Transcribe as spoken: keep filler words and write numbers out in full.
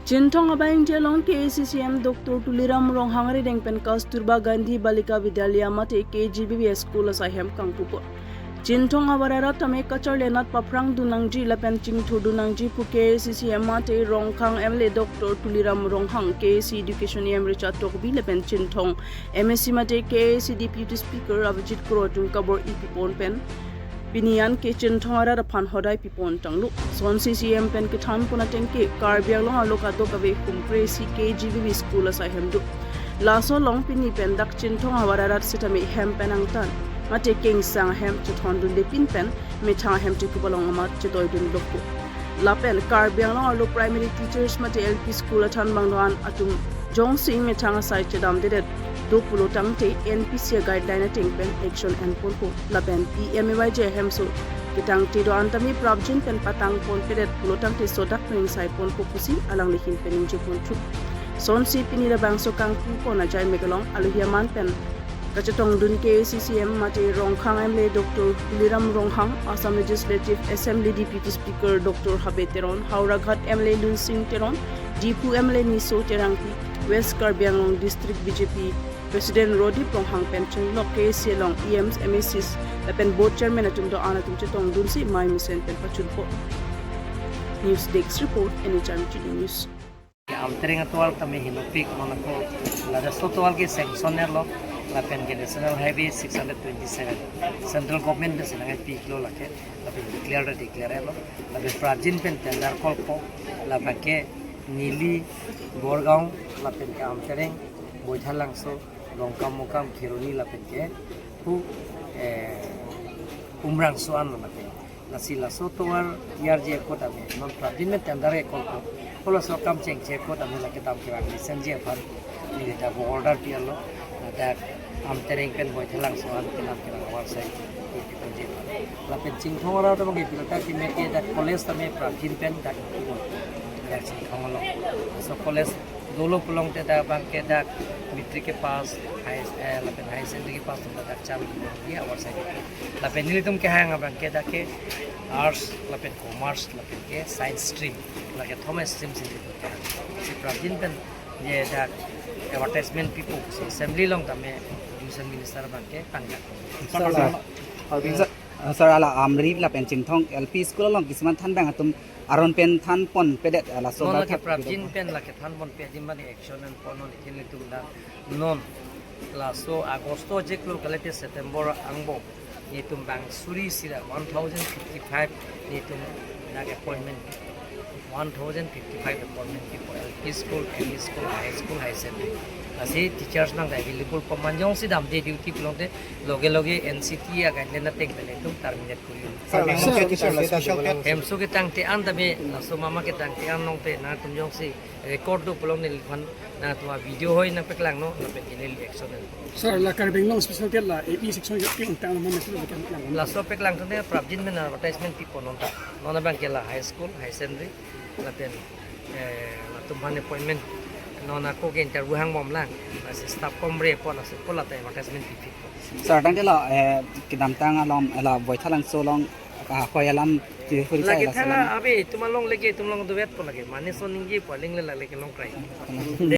Chinthong abang along K A A C C M Doctor Tuliram Ronghang arideng pen Kasturba Gandhi Balika Vidyalaya mate K G B V school asai hem kangpupo. Chinthong ahavar arat tame kacharli anat paphrang dun nangji lapen chingthur dun nangji pu K A A C C M mate Rongkhang M L A Doctor Tuliram Ronghang, K A A C Education E M Richard Tokbi lapen Chinthong M A C mate K A A C Deputy Speaker Avijit Kro atum kabor-i pipon pen pini an ke Chinthong arat aphan hodai pipon tanglo. Sonsi C E M pen kethan pon ateng ke Karbi Anglong arlo kadokave humkre isi K G B V school asai hem do. Laso along pini pen dak Chinthong ahavar arat sitame hem pen angtan mate kengsang hem chethon dunde pin pen methang hem chekup along amat chetoi dun dokpo. Lapen Karbi Anglong arlo primary teachers mate L P school athan bang do-an atum jongsi methang asai chedamdedet do pulo tangte N P C a guideline ateng pen action en ponpo. Lapen P M A Y G hemso ketangte do-an tame prapjin pen patang ponpedet pulo tangte sodak pen ingsai ponpo pusi alangli ahin pen ningje ponthu. Sonsi pini labangso kangpu pon ajai mek along alohi aman pen kachetong dun K A A C C M mate Rongkhang M L A Doctor Tuliram Ronghang, Assam Legislative Assembly Deputy Speaker Doctor Habe Teron, Howraghat M L A Lunsing Teron, Diphu M L A Niso Terangpi, West Karbi Anglong District B J P President Rodip Ronghang pen chenglok K A A C along E Ms, M A Cs lapen Board Chairman atum do-an atum chetong dunsi mai mesen pen pachunpo. News Desk Report, N H R T V News. Amtereng atovar tame henopik, non ako laso atovar ke sanction erlo, lapen ke National Highway six hundred twenty-seven, Central Government pen si nangpi-iklo lake, lapen declare ta declare erlo, lapen prapjin pen tender call po, lapen ke neli Borgaon, lapen ke Amtereng, Baithalangso, Dongkamukam, Kheroni lapen ke pu, eh, Umrangso anlo lapen. Lasi laso atovar E R G akot ame non prapjin pen tender call po. Ko laso akam chengche akot ame lake dam kevang license ji aphan neli ta bo order pi-arlo. Ladak Amtereng pen Baithalangso an pen dam kevang ahavar asai ipi ponji aphan. Lapen Chinthong arat abang ke pilota kime ke dak college tame prapjin pen dak dak Chinthong along. Laso college dolo pulote dak abang ke dak matric ke pass, high, eh, lapen higher secondary ke pass tum dak cham ye ahavar asai. Lapen nelitum kehang abang ke dak ke arts, lapen commerce, lapen ke science stream, lake thom stream si nelitum kehang. Si prapjin pen ye dak advertisement pipo si assembly along tame education minister abang ke tangka. Sir, sir, sir, sir, ala Amri lapen Chinthong L P school along kisuman than bang atum aron pen than ponpedet, laso non dak lake thap prapjin pen lake than ponpe adim mane action en pon non itin nelitum dak non laso August ajeklo kalite September angbong nelitum bang suri sira one thousand fifty-five nelitum dak appointment, one thousand fifty-five appointment pipo L P school, M E school, high school, higher secondary. Lasi teachers nang available po, man jongsi damde duty pulote loge loge N C T a guideline ateng pen nelitum terminate kori. Sir, sir, sir, sir, sir, sir. Hemso ketangte an tame, laso mama ketangte an along pen nangtum jongsi record do pulote neliphan nangtum avideo hoi nangpaklangnon, lapen ke neli action en. Sir, la Karbi Anglong special ke la A P section ke ong tang naman na sila kan lang. Laso paklangthu ne prapjin pen advertisement pipo non ta. Non abang ke la high school, higher secondary, lapen, eh, latum aphan appointment. Non ako ke interview hangbomlang. Lasi staff kom re po, lasi ko la ta advertisement pipo. Sir, tangte la, eh, kedamtang along, la Baithalangso along, ah, hoi alam, ti hoi lake chai la thang salam. Abe, itum along lake, itum along duet po lake. Mane so ningje po, aling le la lake long cry.